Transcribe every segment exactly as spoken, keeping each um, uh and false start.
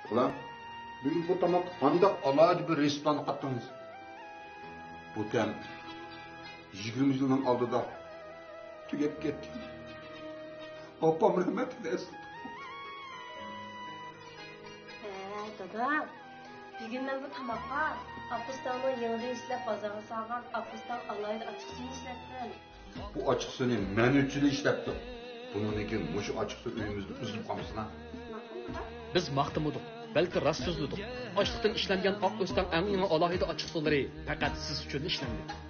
ئۇلان، بۈگۈن بۇ تاماق قانداق ئالاھىدە بىر رېتسېپلارنى قاتتىڭىز؟ بۇ تەم يىگىرمە يىلنىڭ ئالدىدا تۈگەپ كەتتى. ئاپام رەھمەتلىكنى ئەسلىدىم. ھە، دادا، بۈگۈن مەن بۇ تاماققا ئاپىستاننىڭ يېڭىدىن ئىشلەپ بازارغا سالغان ئاپىستان ئالاھىدە ئاچچىقسۇيىنى ئىشلەتتىم. بۇ ئاچچىقسۇنى مەن ئۈچۈنلا ئىشلەپتۇ. بۇنىڭدىن كېيىن مۇشۇ ئاچچىقسۇ ئۆيىمىزدە ئۈزۈلۈپ قالمىسۇن ھە. بىز ماختىمىدۇق، بەلكى راست سۆزلىدۇق. ئاشلىقتىن ئىشلەنگەن ئاق ئۆستەڭ ئەڭ يېڭى ئالاھىدە ئاچچىقسۇلىرى پەقەت سىز ئۈچۈن ئىشلەندى.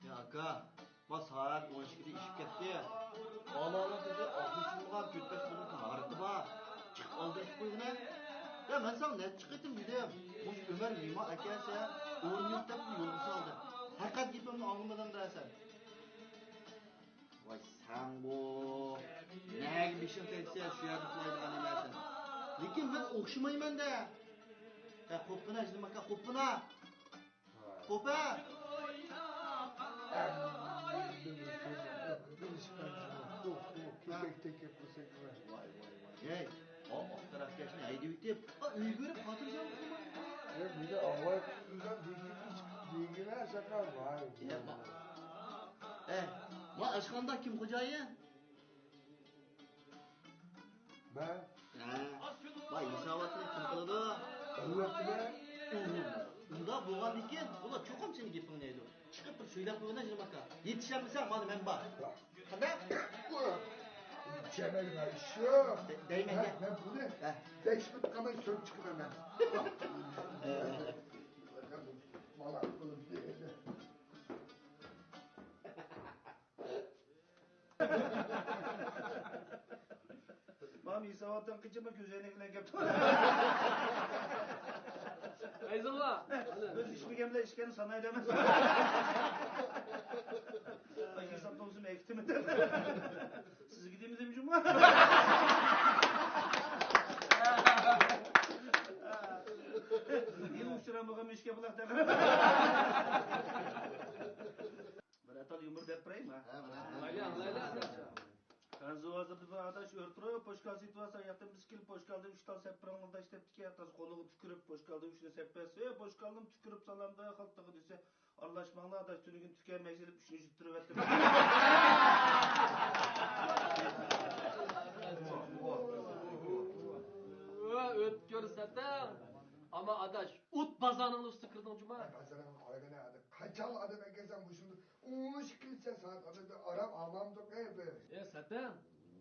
يا ئاكا، ما سائەت ئون ئىككىدە ئېشىپ كەتتى. ئالا-ئالا دېدى، ئاخشىمىغا تۆت-بەش بولۇپ ھارىقى بار. چىقىپ ئالدىرىشىپ قويغىنە. يا، مەن ساڭا نەچچە قېتىم دېدىم، مۇشۇ ئۆمەر نېمە ئەكەلسە، ئورنى يوق دەپ يولغا سالدى. ھەقىقەت گېپىمنى ئاڭلىمىدىڭ دەسەن. ۋاي سەنغۇ، نەگە بېشىڭ تەگسە، شۇ يەردە ئۇخلايدىغان ئەمەسسەن. لېكىن مەن ئوخشىمايمەن-دە. ھە، قوپقىنا، جېنىم ئاكا، قوپقىنا. قوپە! كۆپەكتەك گەپ قىلساڭ. ۋاي، ۋاي، ۋاي. ھەي، ئا، ئاق تەرەپكەشنى ھەيدىۋېتىپ، ئا، ئۆيگە بېرىپ خاتىرجەم ئولتۇرمايمۇ؟ ئەي، مېنى ئاۋاي قىلسام دېگىنە ساقا، ۋاي. يا، ما-، ئە، ما ئاشخانىدا كىم خوجايىن؟ مەن. ھە، ما ھېساباتنى كىم قىلىدۇ؟ ئەلۋەتتە مەن. ئۇنداق بولغاندىكىن، ئۇلار چوقۇم سېنىڭ گېپىڭنى دەيدۇ. چىقىپ بىر سۆيلەپ قويغىنا، جېنىم ئاكا. يېتىشەلمىسەڭ، مانا مەن بار. قانداق؟ يېتىشەلمەيدىغان ئىش يوق. دەيمەن، ھە، دە. مەن بۇنى ھە. بەش مىنۇت قالماي سۈرۈپ چىقىمەن مەن. ھە. بالا بولۇپ بېرىدۇ. ھېساباتتىن قېچىپ، كۆز ئەينەك بىلەن كەپتۇ. ئەيزىڭلا. ئۆز ئىچمىگەن بىلەن ئىچكەننى سانايلى ئەمەس. ئاي، ھېسابتا بولسۇن، ئەكىتىمەن. سىزگە دېمىدىم جۇمۇ. يېڭى ئۇچرام بولغان مۈشۈككە بۇلاق دەپ. بىر ئاتال يۇمۇر دەپ بېرەيمۇ؟ ھە، بىر ئاتال. ئاڭلايلى، ئاڭلايلى. خەنزۇ ھازىردا بىر ئاداش ئۆرە تۇرۇپ، پوشكال سېتىۋالسا، ياقتىن بىز كېلىپ، پوشكالدىن ئۈچ تال سەپ بېرىڭلار ئاداش دەپتىكەن. ئاداش قولىغا تۈكۈرۈپ، پوشكالدىن ئۈچنى سەپ بەرسە، ئەي، پوشكالدىم تۈكۈرۈپ سالامدا خالتىغا دېسە، ئارىلاشماڭلار ئاداش، تۈنۈگۈن تۈكەن مەيسىلىپ ئۈچنى يۈتتۈرۈۋەتتىم. ۋە ئۆتكۈر سەتەڭ. ئاما ئاداش، ئۇت بازارنىڭ ئۈستىگە كىردىڭ جۇما. بازارنىڭ قايغىنى ئادەم قاچان ئادەم ئەكەلسەڭ مۇشۇندۇق ئون ئىككى سائەت ئادەمدە ئارام ئالمامدۇق ئەي بىز. ئە سەتەڭ،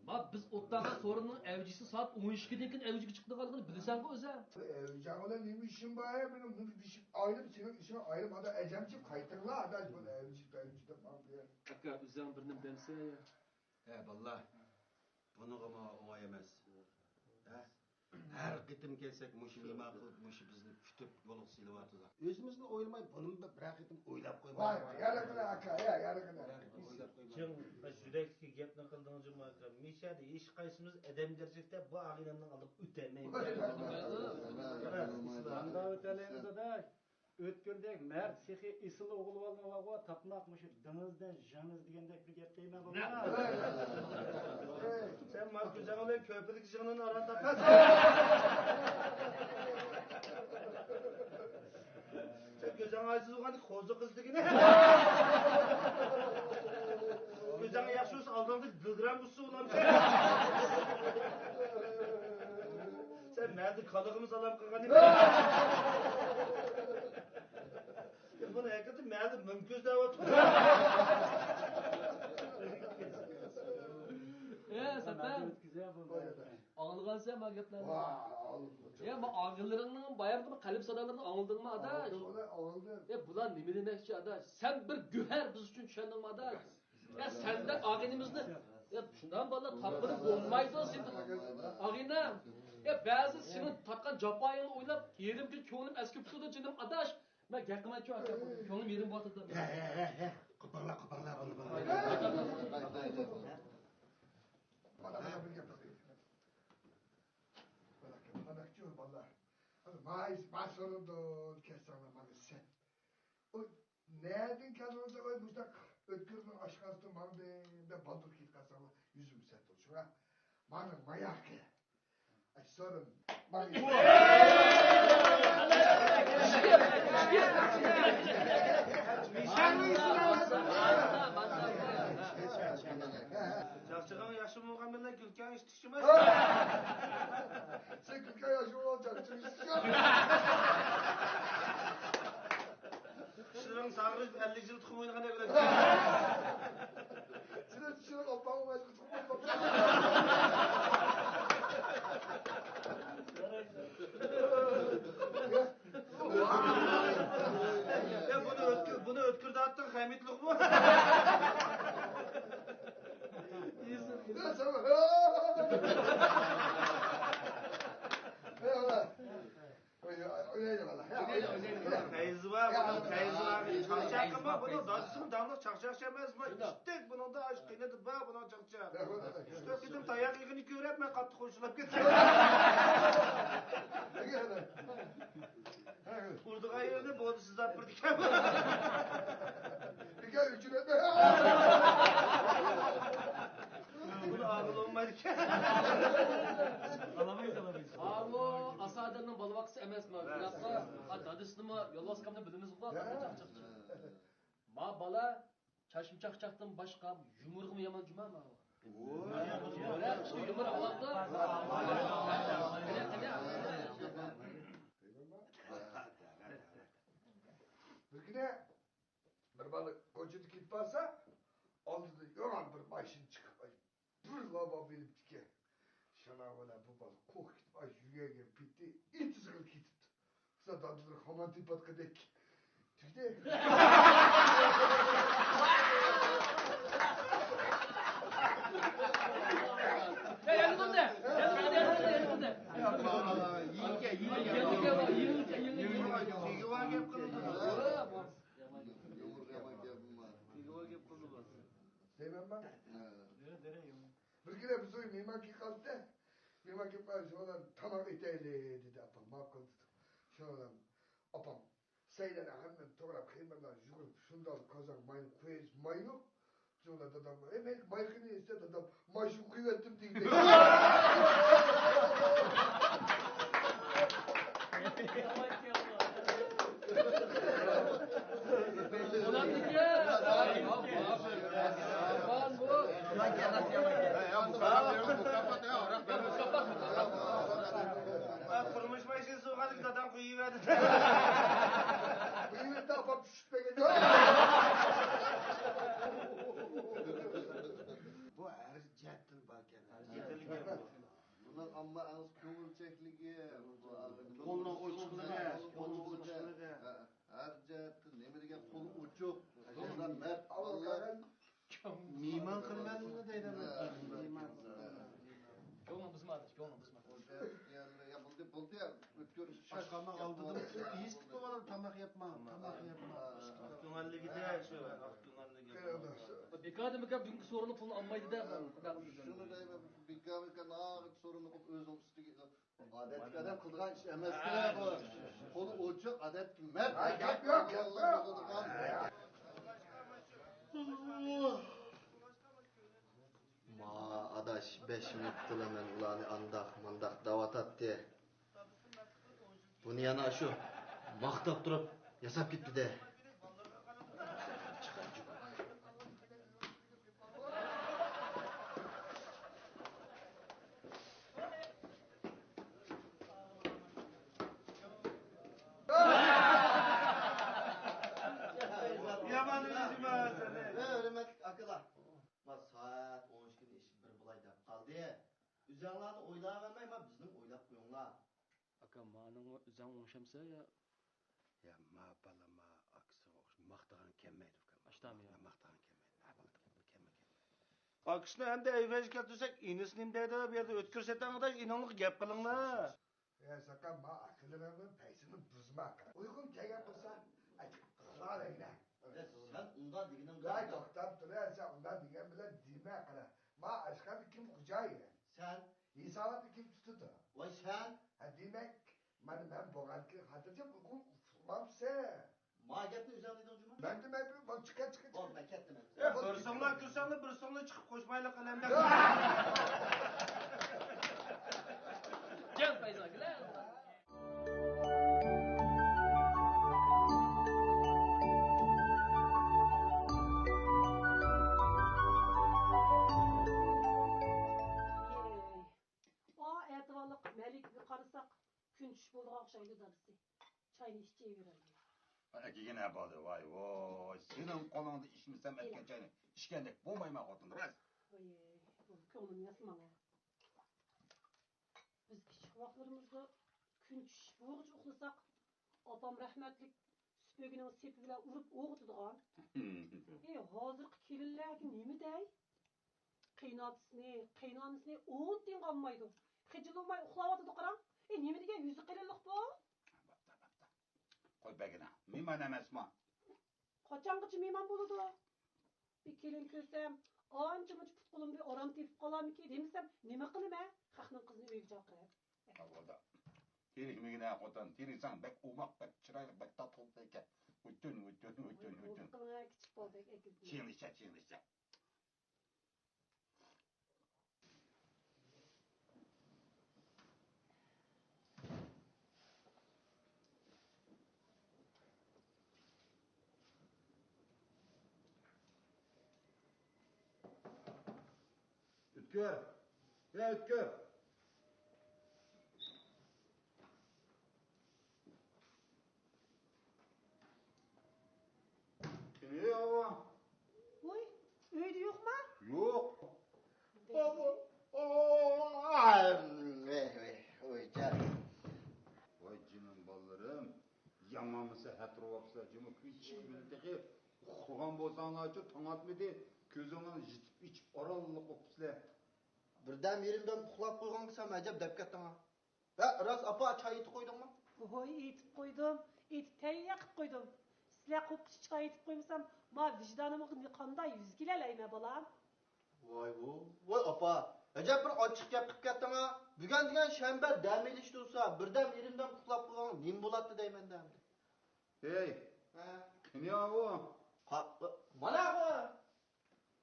ما بىز ئوتتاغا سورۇننىڭ ئەۋجىسى سائەت ئون ئىككىدىن كېيىن ئەۋجىگە چىقىدىغانلىقىنى بىلىسەنغۇ ئۆزەڭ. ئەۋجىڭ بىلەن نېمە ئىشىم بار ھە مېنىڭ؟ نېمە ئىشىم ئايرىم، سېنىڭ ئىشىڭ ئايرىم. ئادا ئەجەمچى قايتىڭلار ئادا، بۇ ئەۋجى ئەۋجى دەپ ماڭدى. ئاكا ئۆزەڭ بىر نېمە دەمسە يا. ھە بالىلار، بۇنىڭغىمۇ ئوڭاي ئەمەس. ھە؟ ھەر قېتىم كەلسەك مۇشۇ مېھمان قىلىپ، مۇشۇ بىزنى كۈتۈپ يولغا سېلىۋاتىدۇ. ئۆزىمىزنى ئويلىماي بۇنىمۇ بىر قېتىم ئويلاپ قويمايلى. ۋاي ۋاي، يارىغىنە ئاكا، يا يارىغىنە. بىر قېتىم ئويلاپ قويمايلى. جىڭ، يۈرەكتىكى گەپنى قىلدىڭ جۇما ئاكا. مىشەدە ھېچقايسىمىز ئادەم دەرىجىلىكتە بۇ ئاغىنەمنىڭ ئالدىغا ئۆتەلمەيمىز. قانداق ئۆتەلەيمىز ئاداش؟ ئۆتكۈردەك مەرد سېخىي ئېسىل ئوغۇل بالىنى بارغۇ، تاپماق مۇشۇ دېڭىزدىن جىڭىز دېگەندەك بىر گەپ دەيمەن بالىلار. سەن مانا كۆزۈڭ بىلەن كۆرپىدىكى جىڭنىڭ ئاران تاپماسەن. سەن كۆزۈڭ ئاجىز بولغاندىكىن خوزا قىز دېگىنى. كۆزۈڭ ياخشى بولسا ئالدىڭدىكى دىلگىرام بولسا ئۇلامسەن. سەن مەدە كالىغىمۇ سالام قىلغان ئىدىڭ. بۇنى ھەقىقەتەن مەدە مۈڭكۈز دەۋاتىدۇ. ئە سەتەن، ئاڭلىغانسەن ما گەپلەرنى؟ يا ما ئاغىنىلىرىڭنىڭ بايامقى قەلب سادالىرىنى ئاڭلىدىڭمۇ ئاداش؟ ئاڭلىدىم، ئاڭلىدىم. يا بۇلار نېمە دېمەكچى ئاداش؟ سەن بىر گۆھەر بىز ئۈچۈن، چۈشەندىڭمۇ ئاداش؟ يا سەندەك ئاغىنىمىزنى، يا شۇنداق بالىلار تاپقىلى بولمايدۇ سېنى. ئاغىنەم، يا بەزى سېنىڭ تارتقان جاپايىڭنى ئويلاپ يېرىم كۈن كۆڭلۈم ئەسكە پۈتىدۇ جېنىم ئاداش. مەن گەپ قىلمايچۇ ئاكا، كۆڭلۈم يېرىم بولۇۋاتىدۇ. ھە ھە ھە ھە، قوپارلا قوپارلا بۇنى. مانا مانا بىر گەپ قىلىڭ. مانا مانا چۇ بالىلار. ماي ما سورۇندۇن كەلسەڭلار مانا سەت. ئۇ نەدىن كەلدىڭىز دەپ، ئاي مۇشۇنداق ئۆتكۈرنىڭ ئاشخانىسىدىن ماڭدىم دەپ بالدۇر كېتىپ قالساڭلار يۈزۈم سەت بولۇشۇڭ ھە. مانا ماياقى. ئاي سورۇن. مانا. چاقچىقىڭ ياخشى بولغان بىلەن كۈلكەڭ ئىشتىك. سەن كۈلكەڭ ياخشى بولغان چاقچىقىڭ ئىشتىك. چىشلىرىڭ ساغرىپ ئەللىك يىل تۇخۇم ئوينىغاندەك بولىدۇ. سېنىڭ چىشلىرىڭ ئاپپاق بولغاچقا تۇخۇم ئوينىماپتۇ. يا بۇنى ئۆتكۈر، بۇنى ئۆتكۈر دەۋاتتىڭ، خەمىتلىقمۇ؟ يا سەن. ئوينايلى بالىلار. پەيزى بار، بۇنىڭ پەيزى بار. چاقچاق قىلما، بۇنىڭ دادىسىمۇ داڭلىق چاقچاقچى ئەمەس، بۇ ئىتتەك، بۇنىڭدا ئاشۇ قېنىدا بار، بۇنىڭ چاقچاق. ئۈچ تۆت قېتىم تاياق يېگىنى كۆرۈپ، مەن قاتتىق خۇشلاپ كەتتىم. ئۇرىدىغان يېرىنى بولدى سىزلاپ بېرىدىكەن. بىكار ئۈچۈن ئەمەس. بۇنى ئاغىلى بولمايدىكەن. ئالامايسىز، ئالامايسىز. ئاۋۇ ئاسادەمنىڭ بالا باققۇسى ئەمەسمۇ؟ شۇنداققۇ؟ ئا، دادىسىنىمۇ يالغۇز قالغاننى بىلىمىزغۇ. ما بالا چاچما چاقچاقتىن باشقا يۇمۇرغىمۇ يامان جۇما ماۋۇ. يۇمۇر ئاڭلاپتۇ. قېنى، قېنى. بىر كۈنى بىر بالا كوچىدا كېتىپ بارسا، ئالدىدا يامان بىر ماشىنا چىقىپ، ئاي، بىر لابا بېرىپتىكەن. شۇنىڭ بىلەن بۇ بالا قورقۇپ كېتىپ، ئاي، يۈگۈرگەن پېتى ئېتىزغا كېتىپتۇ. بولسا دادىلىرى خامان تېپىۋاتقاندەك. تۈگدى. يا، يا، يا، يا، يا، يا. بىر مېھمان كېلىپ قالدى. مېھمان كېلىپ قالدى، شۇنىڭ بىلەن تاماق ئېتەيلى دېدى ئاپام. ماقۇل دېدۇق. شۇنىڭ بىلەن ئاپام سەيلەرنى ھەممىنى توغراپ، خېمىرلارنى يۇغۇرۇپ، شۇنداق قازانغا ماينى قۇيۇپ، ماينى. شۇنىڭ بىلەن دادام، ئەي، مەن ماينى ئېيتسا، دادام، ماي شۇ قۇيۇۋەتتىم دېگۈدەك. تۇرمۇش ماشىنىسى بولغاندىكىن دادام قويۇۋەردى. قويۇۋەردى، ئاپام چۈشۈپ بەرگەن. بۇ ھەر جەھەتتىن باركەن. بۇنىڭ ئامما ئەڭ كۆڭۈلچەكلىكى، قولنىڭ ئوچۇقلۇقى، قولنىڭ ئوچۇقلۇقى. ھە، ھەر جەھەتتىن نېمە دېگەن قول ئوچۇق، قولدا مەرد بالىلار. مېھمان قىلىمەن دەيدۇ. مېھمان. كۆڭلۈڭ بۇزما، ئاداش، كۆڭلۈڭ بۇزما. يا، بولدى، بولدى، يا، ئۆتكۈر. ئاشخانىنىڭ ئالدىدا ھېس قىلىپ تۇرۇۋالىدۇ، تاماق يەپمەڭ، تاماق يەپمەڭ. تۈڭەنلىكىدە شۇ، تۈڭەنلىكى. بىكاردىن بىكار بۈگۈنكى سورۇننىڭ پۇلىنى ئالمايدۇ-دە. شۇنى دەيمەن، بىكار، بىكار ناھايىتى سورۇننى قىلىپ ئۆزىنىڭ ئۈستىگە. ئادەتتىكى ئادەم قىلىدىغان ئىش ئەمەس-دە بۇ. قولى ئوچۇق، ئادەتتىكى مەرد. ھە، گەپ يوق، گەپ يوق. ما ئاداش، بەش مىنۇتتىلا مەن ئۇلارنى ئانداق مانداق دەۋاتاتتى. بۇنى يەنە ئاشۇ ماختاپ تۇرۇپ ياساپ كېتىپتۇ-دە. يامان ئۆزىمىز. ھۆرمەتلىك ئاكىلار، ما سائەت ئون ئىككىنى ئېشىپ بىر بولاي دەپ قالدى. ئۆزەڭلارنى ئويلاۋەرمەي، ما بىزنىمۇ ئويلاپ قويۇڭلار. ئاكا، مانىڭمۇ ئۆزەڭ ئوڭشامسەن يا؟ يا، ما بالا، ما ئاكىسىغا ئوخشاپ ماختىغان كەلمەيدۇ ئۇكام. ئاشتام يا. ماختىغان كەلمەيدۇ. ھە، بولدى، كەلمە، كەلمە. ئاكىسىنى ئەمدى ئەيۋەجگە كەلتۈرسەك، ئىنىسى نېمە دەيدۇ دەپ يەردە ئۆتكۈر سېتىڭ ئاداش، ئىنىڭلىق گەپ قىلىڭلار. يا ساقا، ما ئاكىلىرىڭنىڭ پەيسىنى بۇزما قارا. ئۇيقۇڭ كەلگەن بولسا، ئايتىپ ئۇخلاۋەرگىنە. يا سەن ئۇنداق دېگىنىڭ يا بىلەن توختاپ تۇر، سەن ئۇنداق دېگەن بىلەن دېمە قارا. ما ئاشخانىدا كىم خوجايىن؟ سەن. ھېساباتنى كىم تۇتىدۇ؟ ۋاي سەن. ھە، دېمەك، مانا مەن بولغاندىكىن خاتىرجەم ئۇيقۇڭ ئۇخلىمامسەن؟ ما گەپنى ئۆزۈڭ دېدىڭ جۇما. مەن دېمەي، بۇ چىققان چىققان. بولدى، مەن كەتتىم. ئە، بىر سۆڭلار كىرسەڭلار، بىر سۆڭلار چىقىپ قوشمايلى قەلەمدە. جان پەيزا كېلە. ئا، ئەتىۋارلىق مەلىكىگە قارىساق، كۈن چۈش بولىدىغان ئوخشايدۇ دادىسى. چاينى ئىچىۋېرەلمەي. ئەكىگىنە بولدى، ۋاي، ۋوي، سېنىڭ قولۇڭدا ئىچمىسەم ئەتكەن چاينى ئىچكەندەك بولمايمەن خوتۇن، راست. ۋاي، بۇ كۆڭلۈمنى ياسىماڭ. بىز كىچىك ۋاقىتلىرىمىزدا كۈن چۈش بولغۇچە ئۇخلىساق، ئاپام رەھمەتلىك سۈپۈرگىنىڭ سېپى بىلەن ئۇرۇپ ئويغىتىدىغان. ئى، ھازىرقى كېلىنلەرگە نېمە دەي؟ قېيىنئاتىسىنى، قېيىنئانىسىنى ئون تىيىنغا ئالمايدۇ. خىجىل بولماي ئۇخلاۋاتىدۇ قاراڭ. ئى، نېمە دېگەن يۈزى قېلىنلىق بۇ؟ قوي بەگىنە، مېھمان ئەمەسمۇ؟ قاچانغىچە مېھمان بولىدۇ؟ بىر كېلىن كۆرسەم، ئانچە-مۇنچە پۇت-قولۇمدىن ئارام تېپىپ قالارمىكىن دېمىسەم، نېمە قىلىمەن؟ خەقنىڭ قىزىنى ئۆيگە چاقىرىپ. ئاۋۇدا. تېرىكمىگىنە خوتۇن، تېرىكسەڭ بەك ئوماق، بەك چىرايلىق، بەك تاتلىق ئىكەن. ئۆتۈن، ئۆتۈن، ئۆتۈن، ئۆتۈن. قىلىڭە، كىچىك بولدى، ئەكېلىپ. چىڭلىشە، چىڭلىشە. ئۆتكۈر! ھە، ئۆتكۈر! قېنى، ئاۋا؟ ۋوي، ئۆيدە يوقما؟ يوق. ۋوي، جېنىم بالىلىرىم، يامانمۇ سەھەر تۇرۇۋاپسىلەر، جۇمۇ كۈن چىقمىدى تېخى. ئۇخلىغان بولساڭلارچۇ، تاڭ ئاتمىدى، كۆزۈڭلارنى يېتىپ ئېچىپ ئارانلىق بوپسىلەر. بىردەم يېرىم دەم ئۇخلاپ قويغانمىسەن ئەجەب دەپ كەتتىڭ ھە. ھە، راست ئاپا، چاي ئېتىپ قويدۇڭمۇ؟ ھوي، ئېتىپ قويدۇم. ئېتىپ تەييار قىلىپ قويدۇم. سىلەر قوپقۇچە چاي ئېتىپ قويمىسام، ما ۋىجدانىمغا قانداق يۈز كېلەلەيمەن، بالام؟ ۋاي ۋو، ۋاي ئاپا، ئەجەب بىر ئاچچىق گەپ قىلىپ كەتتىڭ ھە. بۈگۈن دېگەن شەنبە، دەم ئېلىش تۇرسا، بىردەم يېرىمدەم ئۇخلاپ قالغان نېمە بولاتتى دەيمەن ئەمدى. ھەي، ھە؟ قېنى ئاۋۇ؟ قا-، مانا بۇ.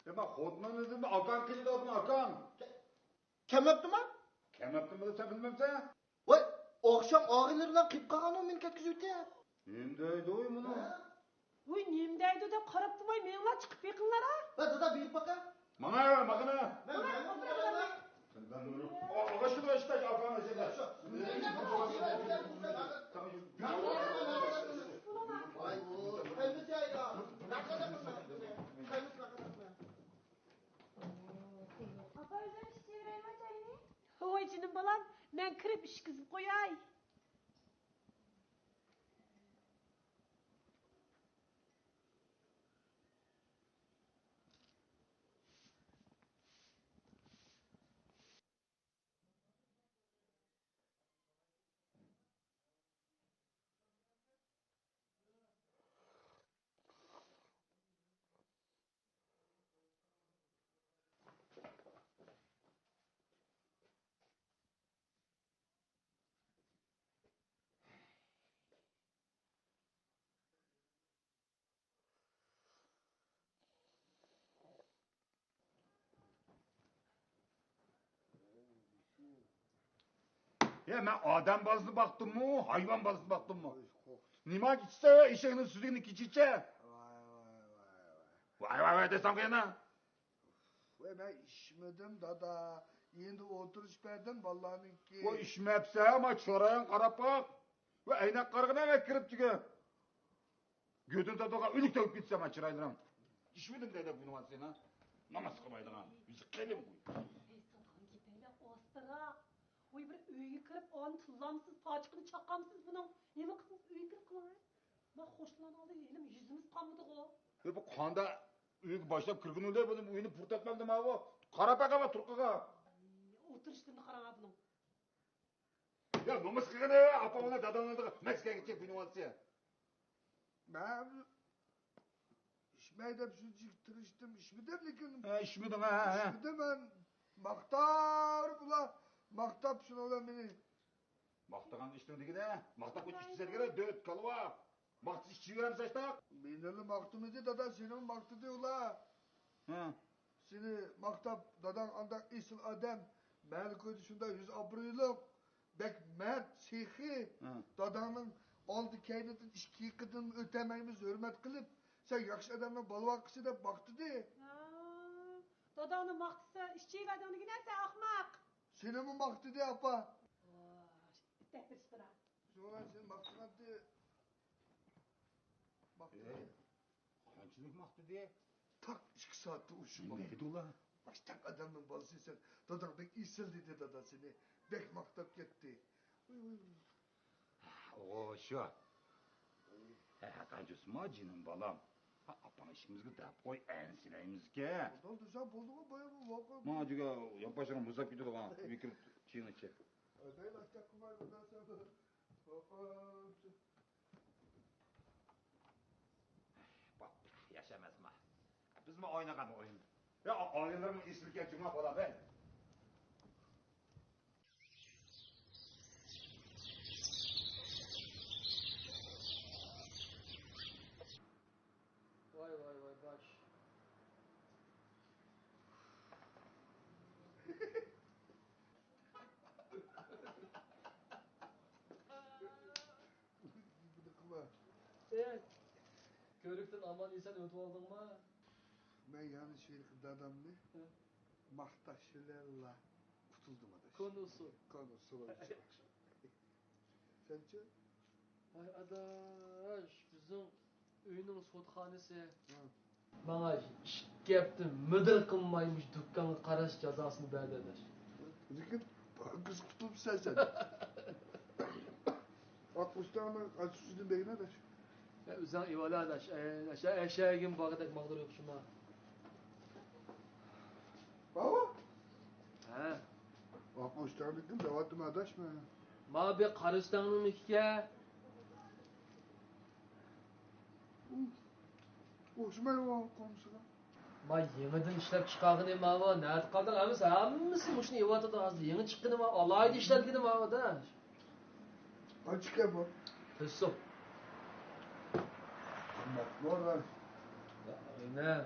ئەمما خوتۇنۇڭنى دېدىم، ئاكاڭ قېنى دەۋاتىمەن، ئاكاڭ. كەلمەپتىما؟ كەلمەپتىمۇ دەپ سەن بىلمەمسەن؟ ۋاي، ئاخشام ئاغىنىلىرى بىلەن قېلىپ قالغانمۇ مېنى كەتكۈزۈۋېتىپ. نېمە دەيدۇ ئۇي مۇنۇ؟ ھە؟ ۋاي، نېمە دەيدۇ دەپ قاراپتىماي، مېڭىڭلار چىقىپ بېقىڭلار ھە. ۋە دادا، بېرىپ باقە. ماڭا، ماڭا. مەن، مەن، مەن. سەن بىلەن نۇرۇم. ئاغا شۇ ئىشتا ئاپام ئەسەدە. ۋاي، ۋاي، ھەممىسى ئايدا. نەقەدە قىلمايتتىم. ھەممىسى نەقەدە قىلمايتتىم. ئاپا، ئۆزۈم ئىچىۋېرەيمۇ چاينى؟ ۋاي جېنىم بالام، مەن كىرىپ ئىچكۈزۈپ قوياي. يا، مەن ئادەم بالىسىنى باقتىممۇ، ھايۋان بالىسىنى باقتىممۇ؟ نېمە ئىچىسەن، ئېشەكنىڭ سۈزۈكىنى كېچىچە؟ ۋاي، ۋاي، ۋاي، ۋاي. ۋاي، ۋاي، ۋاي دېسەمغۇ يەنە. ۋاي، مەن ئىچمىدىم، دادا. ئېنىدا ئولتۇرۇشۇپ بەردىم، بالىلارنىڭكى. ۋاي، ئىچمەپسەن، ما چىرايىڭغا قاراپ باق. ۋاي، ئەينەك قارىغىنا، ۋاي، كىرىپ تۈگە. گۆدۈن تارتىدىغان ئۆلۈك تېپىپ كېتىسەن، ما چىرايلىرىڭ. ئىچمىدىم دەيدۇ بۇنىڭغا سېنى. ناماز قىلمايدىغان، ئۆزى قېلىن بۇ. ھەي، ساڭا گېپەيلەپ ئاستىراق. ۋاي، بىر ئۆيگە كىرىپ، ئانى تىللامسىز، پاچىقىنى چاقامسىز بۇنىڭ. نېمە قىلسىڭىز ئۆيگە كىرىپ قىلىڭ. ما خوشلانغاندا ھېلىمۇ يۈزىمىز قانمىدىغۇ. ھە، بۇ قاندا ئۆيگە باشلاپ كىرگىنىدە بۇنى ئۆينى پۇرتاتمامدىما بۇ؟ قاراپ باقاما تۇرقىغا. ئولتۇرۇشلىرىنى قاراڭا بۇنىڭ. يا، نومۇس قىلغىنى، ئاپام بىلەن داداڭ ئالدىغا مەسكەگىچە بىنىۋالسا. مەن ئىچمەي دەپ شۇنچىلىك تىرىشتىم، ئىچمىدىم، لېكىن ھە، ئىچمىدىڭ، ھە، ھە، ھە. ئىچمىدىم، مەن ماختاپ ئۇلار، ماختاپ شۇنىڭ بىلەن مېنى. ماختىغان ئىشنىڭ دېگىنە، ماختاپ ئۆتۈش تۈزەرگە دۆت كالۋا. ماختىسا ئىچىۋېرەمسەن شۇنداق؟ مېنىلا ماختىمىدى دادا، سېنىمۇ ماختىدى ئۇلار. ھە. سېنى ماختاپ، داداڭ ئانداق ئېسىل ئادەم، مەھەللە كويىدا شۇنداق يۈز ئابرۇيلۇق، بەك مەرد، سېخىي، ھە. داداڭنىڭ ئالدى كەينىدىن ئىككى يېقىدىن ئۆتەلمەيمىز، ھۆرمەت قىلىپ، سەن ياخشى ئادەمنىڭ بالىۋاقىسى دەپ ماختىدى. ھە، داداڭنى ماختىسا، ئىچىۋەردىڭ دېگىنە سەن ئەخمەق. سېنىمۇ ماختىدى، ئاپا. ۋاي، ئىتتەك تىرىشقىنا. شۇڭا سېنى ماختىغانتى. ماختىدى. ئەي، قانچىلىك ماختىدى؟ تاق ئىككى سائەتتە ئۇششۇق نېمە دەيدۇ ئۇلار؟ باشتاق ئادەمنىڭ بالىسى سەن. داداڭ بەك ئېسىل دېدى دادا سېنى. بەك ماختاپ كەتتى. ۋاي، ۋاي، ۋاي. ئوغۇ، شۇ. ھە، ھە، قانچە ئۆسمە جېنىم بالام. ھە، ئاپاڭ ئىشىمىزگە دەپ قوي، ئەنسىرەيمىزكەن. بولدى، سەن بولدىغۇ، بايا بۇ ۋاقىت. ماڭا جۈگە، يانپاشلىرىڭ مۇزلاپ كېتىدىغان، ۋىكىل چېيىڭ ئىچىپ. ئەدەي، لاشتاق قىلماي، بۇنداق سەن. ياش ئەمەسما. بىزمۇ ئوينىغان ئويۇن. يا، ئاغىنىلىرىمۇ ئېسىلكەن جۇما بالا بەي. ۋاي، ۋاي، ۋاي، باش. ئېي، كۆۋرۈكتىن ئامان ئېسەن ئۆتۈۋالدىڭما؟ مەن يەنە شۇ ھېلىقى دادامنى ھە. ماختاش بىلەنلا قۇتۇلدۇم، ئاداش. كونا ئۇسۇل. كونا ئۇسۇل. سەنچۇ؟ ۋاي ئاداش، بىزنىڭ ئۆينىڭ سوتخانىسى ھە. ماڭا ئىككى ھەپتە مىدىر قىلماي مۇشۇ دۇكانغا قاراش جازاسىنى بەردى، ئاداش. لېكىن قىز قۇتۇلۇپسەن سەن. ئاق ئۇستاڭنىڭ ئاچ سۈتىدىن بەرگىن، ئاداش. يا، ئۆزۈڭ ئېۋەلا، ئاداش. ئەي، ئاداش، يا، ئەشەگىم بارغۇدەك ماغدۇر يوق شۇما. باۋا. ھە. ئاق ئۇستاڭنىڭكىمۇ دەۋاتىمەن، ئاداش، مەن. ما بىر قارىساڭنىڭمىكىكەن. ئوخشىمايۋۇ قومسىغا. ما يېڭىدىن ئىشلەپ چىقارغىنى ماۋۇ، نەدە قالدىڭ؟ ھەممىسى، ھەممىسى مۇشۇنى ئېۋاتىدۇ ھازىر. يېڭى چىققىنى ماۋۇ، ئالاھىدە ئىشلەتكىنى ماۋۇ-دە. قانچىكەن بۇ؟ تۆت سوم. قىممەتمۇ راست. يا، ئىنەم،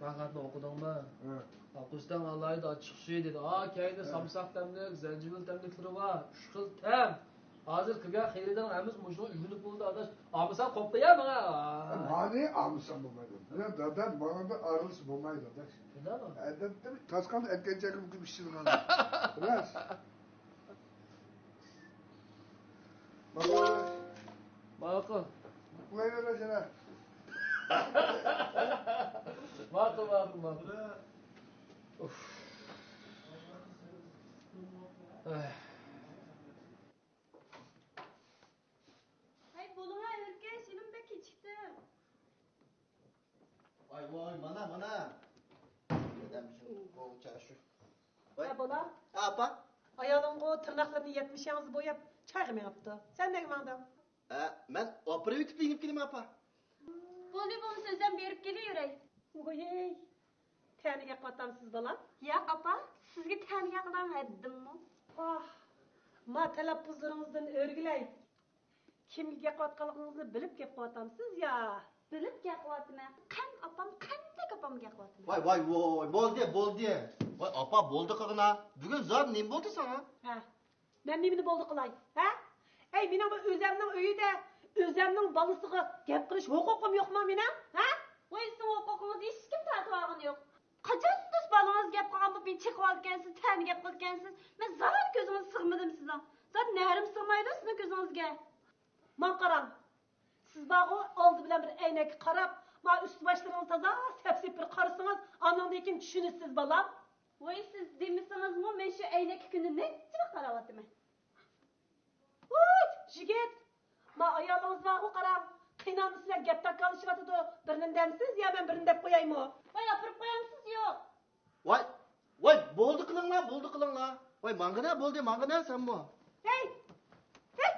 ماقالىنى ئوقۇدۇڭمۇ؟ ھە. ئاقۇستان ئالاھىدە ئاچچىق سۈيى دېدى. ئا، كەينىدە ھە. سامساق تەملىك، زەنجىۋىل تەملىكلىرى بار. ئۈچ خىل تەم. ھازىر كىرگەن خېرىدارنىڭ ھەممىسى مۇشۇنى ئۆگىنىپ بولدى، ئاداش. ئالمىساڭ قوپلا يا ماڭا. مانى ئالمىسام بولمايدۇ. بىلەن دادا ماڭا بىر ئارىلىسا بولمايدۇ، ئاداش. شۇنداقمۇ؟ ئادەتتە تاسقان ئەتكەن چاقىم كۆپ ئىشلىدىغان. راست. ماقۇل. ماقۇل. ئۇخلايۋېرىڭ سىلەر. ماقۇل، ماقۇل، ماقۇل. ئۇف. ئەھ. ھەي، بولۇڭا ئۆركەش، ئىنىم بەك كېچىكتىم. ۋاي، ۋاي، مانا، مانا. ئادەم شۇ، بۇ چاغ شۇ. ۋاي. ھە، بالام. ھە، ئاپا. ئايالىڭغۇ تىرناقلىرىنى يەتمىش ياڭزا بوياپ، چايغا مېڭىپتۇ. سەن نەگە ماڭدىڭ؟ ھە، مەن ئاپىرىۋېتىپ يېنىپ كېلىمەن، ئاپا. بولدى، بولمىسا ئۆزۈم بېرىپ كېلىۋېرەي. ۋوي، تەنە گەپ قىلىۋاتامسىز، بالام؟ ياق، ئاپا، سىزگە تەنە گەپ قىلىدىغان ھەددىممۇ. ۋاھ، ما تەلەپپۇزلىرىڭىزدىن ئۆرگىلەي. كىمگە گەپ قىلىۋاتقانلىقىڭىزنى بىلىپ گەپ قىلىۋاتامسىز يا؟ بىلىپ گەپ قىلىۋاتىمەن. قەنت ئاپام، قەنتلىك ئاپامغا گەپ قىلىۋاتىمەن. ۋاي، ۋاي، ۋاي، بولدى، بولدى. ۋاي، ئاپا، بولدى قىلغىنا. بۈگۈن زادى نېمە بولدى ساڭا؟ ھە، مەن نېمىنى بولدى قىلاي، ھە؟ ئەي، مېنىڭ بۇ ئۆزەمنىڭ ئۆيىدە، ئۆزەمنىڭ بالىسىغا گەپ قىلىش ھوقۇقۇم يوقمۇ مېنىڭ، ھە؟ ۋاي، سىزنىڭ ھوقۇقىڭىزنى ھېچكىم تارتىۋالغىنى يوق. قاچان سىز بالىڭىز گەپ قىلغان بولۇپ، مېنى چېقىۋالىدىكەنسىز، تەنە گەپ قىلىدىكەنسىز؟ مەن زادى كۆزىڭىزگە سىغمىدىم سىزنىڭ. زادى نەرىم سىغمايدۇ سىزنىڭ كۆزىڭىزگە. ماڭا قاراڭ. سىز بارغۇ، ئالدى بىلەن بىر ئەينەككە قاراپ، ما ئۈستى باشلىرىڭىزنى تازا سەپسېپىل قارىسىڭىز، ئانىڭدىن كېيىن چۈشىنىسىز، بالام. ۋاي، سىز دېمىسىڭىزمۇ، مەن شۇ ئەينەككە كۈندە نەچچە بار قاراۋاتىمەن. ۋوي، يىگىت! ما ئايالىڭىز بارغۇ، قاراڭ. قىينالمىسىلا گەپ تاكاللىشىۋاتىدۇ. بىرنى دەمسىز يا مەن بىرنى دەپ قويايمۇ؟ ۋاي، ئاپىرىپ قويامسىز يوق؟ ۋاي، ۋاي، بولدى قىلىڭلار، بولدى قىلىڭلار. ۋاي، ماڭغىنە، بولدى، ماڭغىنە سەنمۇ. ھەي! ھەي!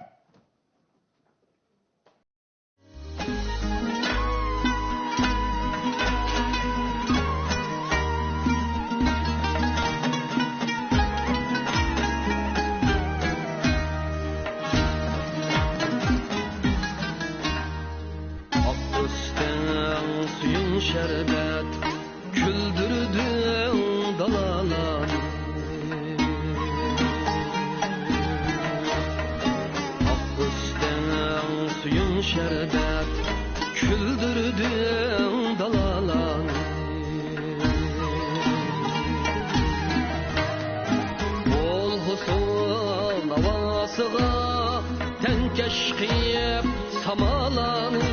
ئاق ئۆستەڭ سۈيۈڭ شەربەت، كۈلدۈردۈڭ دالالارنى. ئاق ئۆستەڭ سۈيۈڭ شەربەت، كۈلدۈردۈڭ دالالارنى. بولغۇسىڭ ھاۋاسىغا تەڭكەش قىلىپ سامالارنى.